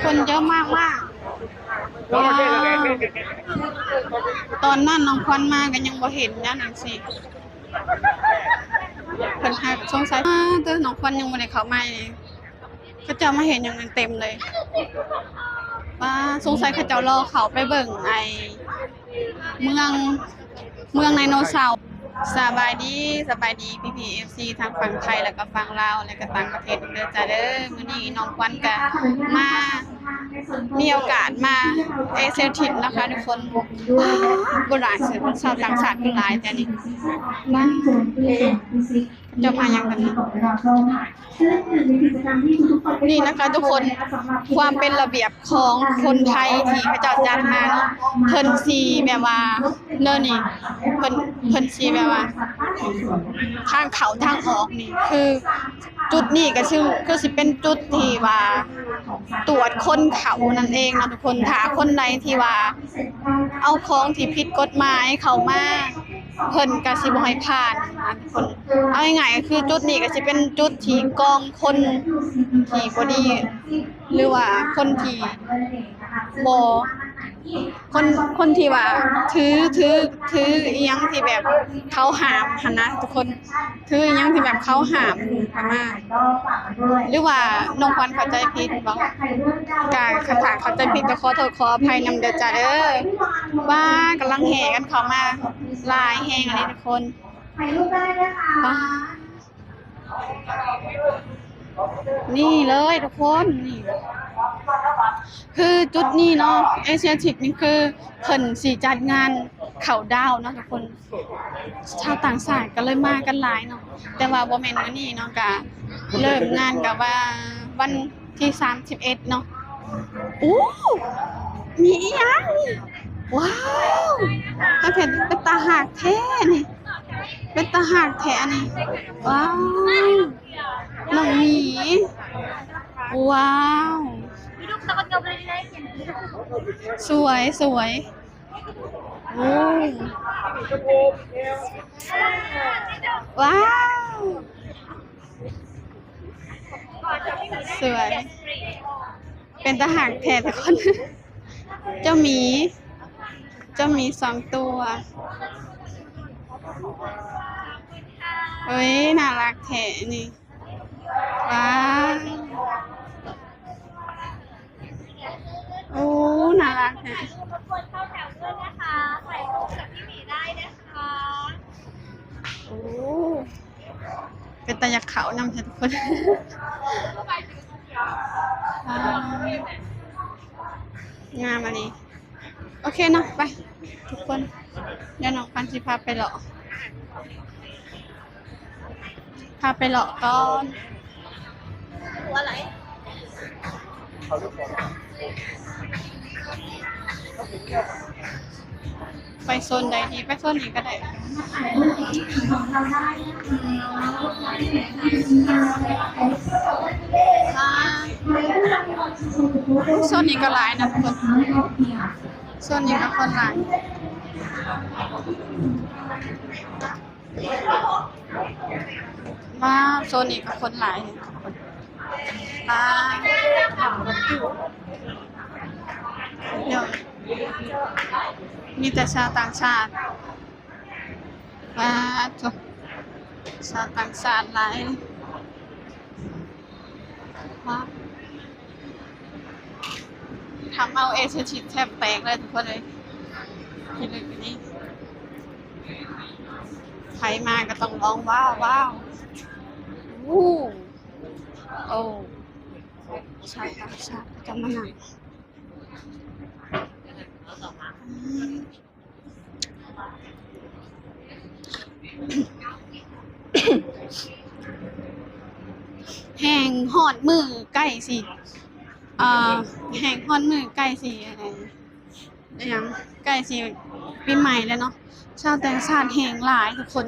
ຄົນເຍົາະມາກໆ ວ້າວ ຕອນນັ້ນນ້ອງຂວັນມາກໍຍັງບໍ່ເຫັນແນວນັ້ນຊີ້ ເພິ່ນຫາ ສົງໄສ ເອີ ນ້ອງຂວັນຍັງບໍ່ໄດ້ເຂົ້າມາ ເຂົາເຈົ້າມາເຮັດຫຍັງນັ້ນເຕັມເລີຍ ວ້າ ສົງໄສເຂົາເຈົ້າລໍເຂົ້າໄປເບິ່ງໄອ້ ເມືອງ ເມືອງໄດໂນເສົາ. ສະບາຍດີ ສະບາຍດີພີ່ໆ ເອັຟຊີ ທັງຝັ່ງໄທ ແລ້ວກໍຝັ່ງລາວ ແລ້ວກໍຕ່າງປະເທດເດີຈ້າເດີ. ມື້ນີ້ນ້ອງຂວັນກະມາ ມີໂອກາດມາເອເຊຍທິກເນາະຄະທຸກຄົນ. ວ້າ ບໍ່ຫຼາຍເສືອ ຊາວຕ່າງຊາດຄືຫຼາຍແທ້ນີ້. ວ້າ ເຈົ້າມາຫຍັງກັນນີ້? ນີ້ນະຄະທຸກຄົນ ຄວາມເປັນລະບຽບຂອງຄົນໄທທີ່ເຂົາເຈົ້າຈັດມາເນາະ ເພິ່ນຊິແບບວ່າ ແນວນີ້ ເພິ່ນ ເພິ່ນຊິແບບວ່າ ທາງເຂົ້າທາງອອກນີ້ ຄືຈຸດນີ້ກໍຄື ຄືຊິເປັນຈຸດທີ່ວ່າຕວດຄົນເຂົ້ານັ້ນເອງເນາະທຸກຄົນ. ຖ້າຄົນໃດທີ່ວ່າເອົາຂອງທີ່ຜິດກົດໝາຍເຂົ້າມາ ເພິ່ນກໍຊິບໍ່ໃຫ້ຜ່ານນະທຸກຄົນ. ເອົາງ່າຍໆກໍຄືຈຸດນີ້ກໍຊິເປັນຈຸດທີ່ກອງ ຄົນທີ່ບໍ່ດີ ຫຼືວ່າຄົນທີ່ບໍ່ ຄົນ ຄົນທີ່ວ່າຖື ຖື ຖືອີ່ຫຍັງທີ່ແບບເຂົາຫ້າມຫັ້ນນະທຸກຄົນ. ຖືອີ່ຫຍັງທີ່ແບບເຂົາຫ້າມຫັ້ນນະ ຫຼືວ່ານ້ອງຂວັນເຂົ້າໃຈຜິດບໍ? ກະ ຖ້າເຂົ້າໃຈຜິດກໍຂໍໂທດຂໍອະໄພນຳເດີຈ້າເດີ. ວ້າ ກຳລັງແຫ່ກັນເຂົ້າມາຫຼາຍແຮງອີ່ຫຼີທຸກຄົນ. ນີ້ເລີຍທຸກຄົນ ນີ້ ຄືຈຸດນີ້ເນາະ ເອເຊຍທິກນີ້ ຄືເພິ່ນຊິຈັດງານເຂົ້າດາວເນາະທຸກຄົນ. ຊາວຕ່າງຊາດກໍເລີຍມາກັນຫຼາຍເນາະ ແຕ່ວ່າບໍ່ແມ່ນມື້ນີ້ເນາະ ກະເລີ່ມງານກະວ່າວັນທີສາມສິບເອັດເນາະ. ໂອ້ ມີອີ່ຫຍັງນີ້? ວ້າວ ເປັນ ເປັນຕາຮັກແທ້ນີ້ ເປັນຕາຮັກແທ້ອັນນີ້. ວ້າວ ນ້ອງໝີ ວ້າວ ສວຍ ສວຍ. ໂອ້ ວ້າວ ສວຍ ເປັນຕາຮັກແທ້ທຸກຄົນ. ເຈົ້າໝີ ເຈົ້າໝີສອງຕົວ. ເອີຍ ໜ້າລັກແທ້ນີ້. ວ້າວ ໂອ້ ໜ້າລັກແທ້. ໂອ້ ເປັນຕາຢາກເຂົ້ານຳແທ້ທຸກຄົນ. ງາມອີ່ຫຼີ. ໂອເຄເນາະ ໄປທຸກຄົນ ດຽວນ້ອງຂວັນຊິພາໄປເລາະ ພາໄປເລາະກ່ອນ. ໄປໂຊນໃດດີ? ໄປໂຊນນີ້ກໍໄດ້. ໂຊນນີ້ກໍຫຼາຍນະທຸກຄົນ ໂຊນນີ້ກໍຄົນຫຼາຍ. ວ້າວ ໂຊນນີ້ກໍຄົນຫຼາຍ. ປາດ ເນາະ ມີແຕ່ຊາວຕ່າງຊາດ. ປາດໂທ້ ຊາວຕ່າງຊາດຫຼາຍ. ປາດ ທຳເອົາເອເຊຍທິກແທບແຕກເລີຍທຸກຄົນເອີຍ. ກິນເລີຍນີ້ ໃຜມາກໍຕ້ອງຮ້ອງ ວ້າວ ວ້າວ. ໂອ້ ໂອ້ ຊາວຕ່າງຊາດກໍມານັ່ງ. ແຮ່ງຮອດມື້ໃກ້ຊິ ເອີ ແຮ່ງຮອດມື້ໃກ້ຊິ ອັນນັ້ນ ອີຫຍັງ ໃກ້ຊິປີໃໝ່ແລ້ວເນາະ. ຊາວຕ່າງຊາດແຮ່ງຫຼາຍທຸກຄົນ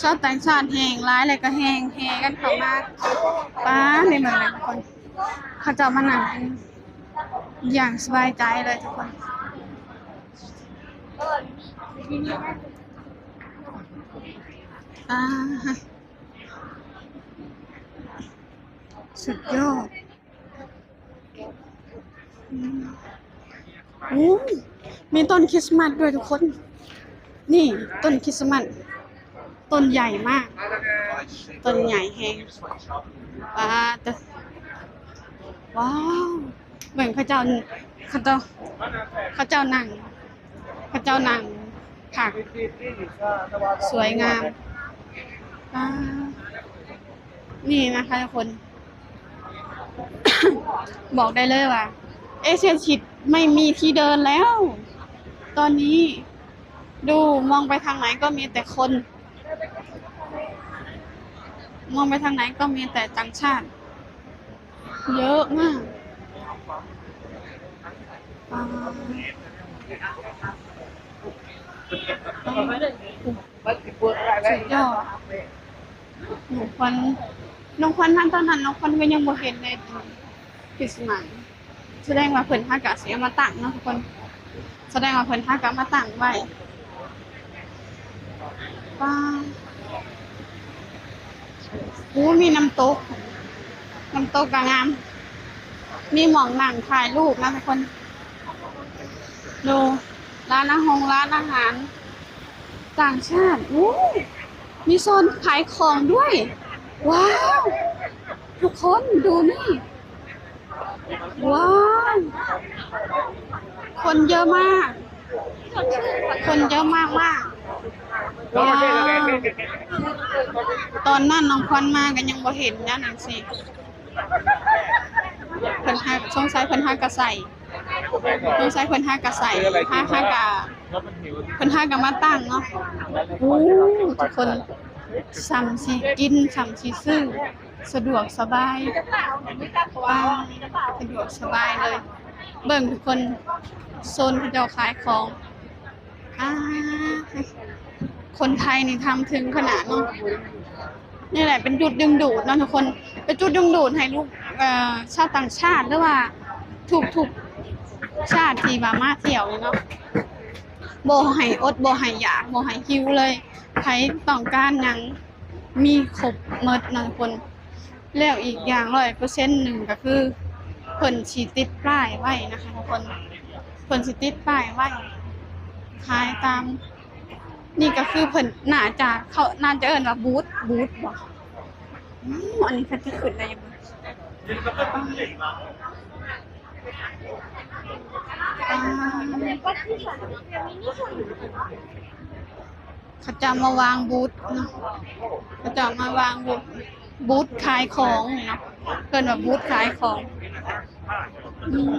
ຊາວຕ່າງຊາດແຮ່ງຫຼາຍ ແລ້ວກໍແຮ່ງແຫ່ກັນເຂົ້າມາ. ປາດ ໃນເມືອງນະທຸກຄົນ ເຂົາເຈົ້າມານັ່ງຢ່າງສະບາຍໃຈເລີຍທຸກຄົນ. ອາ ສຸດຍອດ. ໂອ້ ມີຕົ້ນຄຣິສມາສດ້ວຍທຸກຄົນ. ນີ້ຕົ້ນຄຣິສມາສ ຕົ້ນໃຫຍ່ມາກ ຕົ້ນໃຫຍ່ແຮງ. ປາດໂທ້ ວ້າວ ເບິ່ງເຂົາເຈົ້າ ເຂົາເຈົ້າ ເຂົາເຈົ້ານັ່ງ ເຂົາເຈົ້ານັ່ງຜັກ ສວຍງາມ. ປາດ ນີ້ນະຄະທຸກຄົນ ບອກໄດ້ເລີຍວ່າ ເອເຊຍທິດໄມ່ມີທີ່ເດີນແລ້ວ ຕອນນີ້ ດູ ມອງໄປທາງໃດກໍມີແຕ່ຄົນ ມອງໄປທາງໃດກໍມີແຕ່ຕ່າງຊາດ ເຍອະມາກ. ປາດ ປາດ ສຸດຍອດ. ນ້ອງຂວັນ ນ້ອງຂວັນມາຕອນນັ້ນ ນ້ອງຂວັນກໍຍັງບໍ່ເຫັນເດ ຄຣິສມາສ. ສະແດງວ່າເພິ່ນຫາກະຊິເອົາມາຕັ້ງເນາະທຸກຄົນ ສະແດງວ່າເພິ່ນຫາກະເອົາມາຕັ້ງໄວ້. ປາດ ໂອ້ ມີນ້ຳຕົກ ນ້ຳຕົກກະງາມ ມີໝ່ອງນັ່ງຖ່າຍຮູບນະທຸກຄົນ. ໂດ ຮ້ານອາຫົງ ຮ້ານອາຫານຕ່າງຊາດ. ໂອ້ ມີໂຊນຂາຍຂອງດ້ວຍ. ວ້າວ ທຸກຄົນດູນີ້. ວ້າວ ຄົນເຍອະມາກ ຄົນເຍອະມາກໆ. ວ້າວ ຕອນນັ້ນນ້ອງຂວັນມາກໍຍັງບໍ່ເຫັນແນວນັ້ນຊິ ເພິ່ນຫາ ສົງໄສເພິ່ນຫາກະໃສ່ ສົງໄສເພິ່ນຫາກະໃສ່ ຫາ ຫາກະ ເພິ່ນຫາກະມາຕັ້ງເນາະ. ໂອ້ ທຸກຄົນ ສ່ຳຊິກິນ ສ່ຳຊິຊື້ ສະດວກສະບາຍ ປາດ ສະດວກສະບາຍເລີຍ. ເບິ່ງທຸກຄົນ ໂຊນເຂົາເຈົ້າຂາຍຂອງ ອາ ຄົນໄທນີ້ທຳເຖິງຂະໜາດເນາະ. ນີ້ແຫຼະເປັນຈຸດດຶງດູດເນາະທຸກຄົນ ເປັນຈຸດດຶງດູດໃຫ້ລູກ ເອີ ຊາວຕ່າງຊາດ ຫຼືວ່າທຸກໆຊາດທີ່ວ່າມາທ່ຽວນີ້ເນາະ ບໍ່ໃຫ້ອົດ ບໍ່ໃຫ້ຢາກ ບໍ່ໃຫ້ຫິວເລີຍ ໃຜຕ້ອງການຫຍັງ ມີຄົບໝົດເນາະທຸກຄົນ. ແລ້ວອີກຢ່າງຮ້ອຍເປີເຊັນໜຶ່ງກໍຄື ເພິ່ນຊິຕິດປ້າຍໄວ້ນະຄະທຸກຄົນ ເພິ່ນຊິຕິດປ້າຍໄວ້ ຂາຍຕາມ ນີ້ກໍຄືເພິ່ນໜ້າຈະ ເຂົາໜ້າຈະເອີ້ນວ່າບູດ ບູດບໍ? ອືມ ອັນນີ້ເພິ່ນຈະຂຶ້ນໄດ້ຢູ່ບໍ່? ປາດ ປາດ ເຂົາເຈົ້າມາວາງບູດເນາະ ເຂົາເຈົ້າມາວາງບູດ ບູດຂາຍຂອງເນາະ ເອີ້ນວ່າບູດຂາຍຂອງ. ອືມ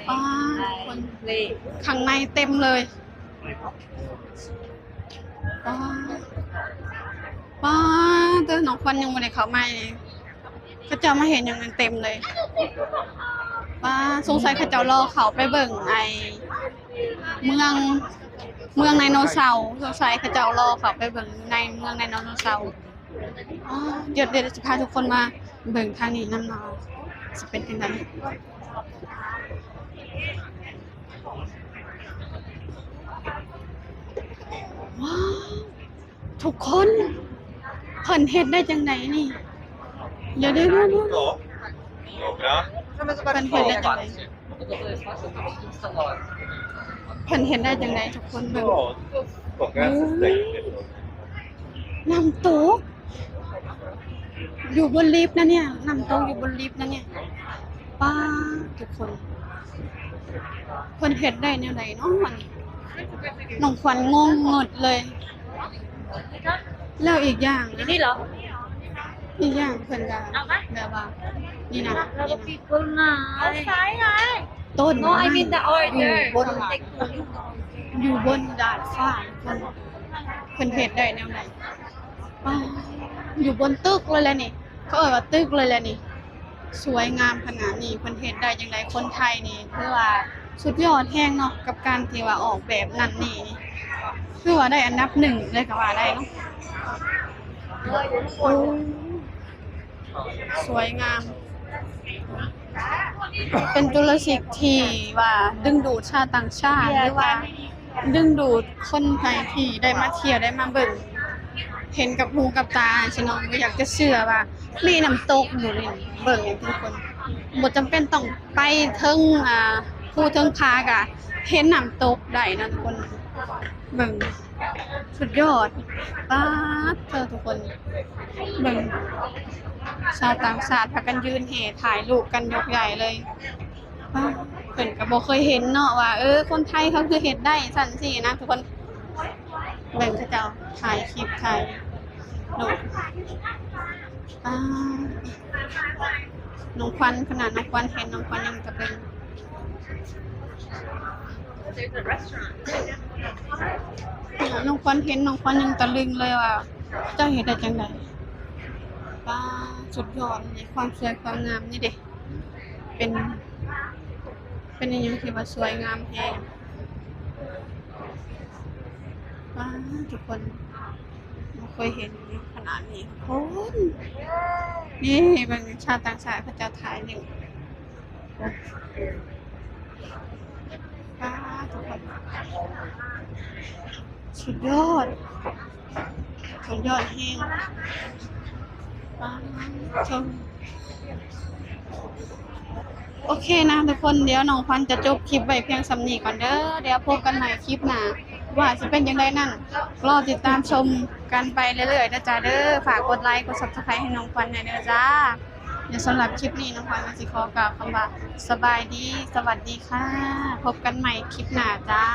ປາດ ຄົນຂ້າງໃນເຕັມເລີຍ. ປາດ ປາດ ເຕີ ນ້ອງຂວັນຍັງບໍ່ໄດ້ເຂົ້າມາເລີຍ ເຂົາເຈົ້າມາເຮັດຫຍັງນັ້ນເຕັມເລີຍ. ປາດ ສົງໄສເຂົາເຈົ້າລໍເຂົ້າໄປເບິ່ງໄອ້ເມືອງ ເມືອງໄດໂນເສົາ ສົງໄສເຂົາເຈົ້າລໍເຂົ້າໄປເບິ່ງໃນເມືອງໄດໂນເສົາ. ອາ ດຽວ ດຽວຊິພາທຸກຄົນມາເບິ່ງທາງນີ້ນຳເນາະ ຊິເປັນຈັ່ງໃດ. ວ້າວ ທຸກຄົນ ເພິ່ນເຮັດໄດ້ຈັ່ງໃດນີ້? ດຽວ ດຽວ ດຽວ ດຽວ ເພິ່ນເຮັດໄດ້ຈັ່ງໃດ? ເພິ່ນເຮັດໄດ້ຈັ່ງໃດ ທຸກຄົນເບິ່ງ. ໂອ້ ນ້ຳຕົກ ຢູ່ບົນລິບນະເນຍ ນ້ຳຕົກຢູ່ບົນລິບນະເນຍ. ປາດ ທຸກຄົນ ເພິ່ນເຮັດໄດ້ແນວໃດເນາະ ອັນນີ້ ນ້ອງຂວັນງົງໝົດເລີຍ. ແລ້ວອີກຢ່າງນະ ອີກຢ່າງເພິ່ນກະແບບວ່າ ນີ້ນະ ຕົ້ນໄມ້ຢູ່ບົນ ຢູ່ບົນດາດຟ້າ ເພິ່ນ ເພິ່ນເຮັດໄດ້ແນວໃດ? ປາດ ຢູ່ບົນຕຶກເລີຍແຫຼະນີ້ ເຂົາເອີ້ນວ່າຕຶກເລີຍແຫຼະນີ້. ສວຍງາມຂະໜາດນີ້ ເພິ່ນເຮັດໄດ້ຈັ່ງໃດ? ຄົນໄທນີ້ຖືວ່າສຸດຍອດແຮງເນາະ ກັບການທີ່ວ່າອອກແບບນັ້ນນີ້ ຖືວ່າໄດ້ອັນດັບໜຶ່ງເລີຍກໍວ່າໄດ້ເນາະ. ໂອ້ ສວຍງາມ. ເປັນຈຸລະສິກທີ່ວ່າດຶງດູດຊາວຕ່າງຊາດ ຫຼືວ່າດຶງດູດຄົນໄທທີ່ໄດ້ມາທ່ຽວ ໄດ້ມາເບິ່ງ ເຫັນກັບຫູກັບຕາຊີ້ເນາະ. ບໍ່ຢາກຈະເຊື່ອວ່າມີນ້ຳຕົກຢູ່ນີ້ ເບິ່ງທຸກຄົນ ບໍ່ຈຳເປັນຕ້ອງໄປເທິງ ອ່າ ພູເທິງຜາກະເຫັນນ້ຳຕົກໄດ້ເນາະທຸກຄົນ. ເບິ່ງ ສຸດຍອດ ປາດເທີທຸກຄົນ ເບິ່ງ ຊາວຕ່າງຊາດພາກັນຢືນແຫ່ຖ່າຍຮູບກັນຍົກໃຫຍ່ເລີຍ. ປາດ ເພິ່ນກໍບໍ່ເຄີຍເຫັນເນາະວ່າ ເອີ ຄົນໄທເຂົາຄືເຮັດໄດ້ຊັ້ນຊີ້ນະທຸກຄົນ. ເບິ່ງເຂົາເຈົ້າຖ່າຍຄລິບ ຖ່າຍຮູບ ປາດ ນ້ອງຂວັນ ຂະໜາດນ້ອງຂວັນເຫັນ ນ້ອງຂວັນຍັງຕະລຶງ ນ້ອງຂວັນເຫັນ ນ້ອງຂວັນຍັງຕະລຶງເລີຍວ່າ ເຈົ້າເຮັດໄດ້ຈັ່ງໃດ? ປາດ ສຸດຍອດເລີຍ ຄວາມສວຍຄວາມງາມນີ້ເດ້ ເປັນ ເປັນອີ່ຫຍັງທີ່ວ່າສວຍງາມແຮງ. ປາດ ທຸກຄົນ ບໍ່ເຄີຍເຫັນຂະໜາດນີ້ ຄົນ ນີ້ເບິ່ງ ຊາວຕ່າງຊາດເຂົາເຈົ້າຖ່າຍຢູ່. ປາດ ທຸກຄົນ ສຸດຍອດ ສຸດຍອດແຮງ ປາດ ຊົມ. ໂອເຄນະທຸກຄົນ ດຽວນ້ອງຂວັນຈະຈົບຄລິບໄວ້ພຽງສ່ຳນີ້ກ່ອນເດີ ດຽວພົບກັນໃໝ່ຄລິບໜ້າ ວ່າຊິເປັນຈັ່ງໃດນັ້ນ ລໍຕິດຕາມຊົມກັນໄປເລື້ອຍໆເດີຈ້າເດີ. ຝາກກົດໄລກົດ Subscribe ໃຫ້ນ້ອງຂວັນແດ່ເດີຈ້າ. ດຽວສຳລັບຄລິບນີ້ ນ້ອງຂວັນກໍຊິຂໍກ່າວຄຳວ່າ ສະບາຍດີ ສະຫວັດດີຄ່ະ ພົບກັນໃໝ່ຄລິບໜ້າຈ້າ.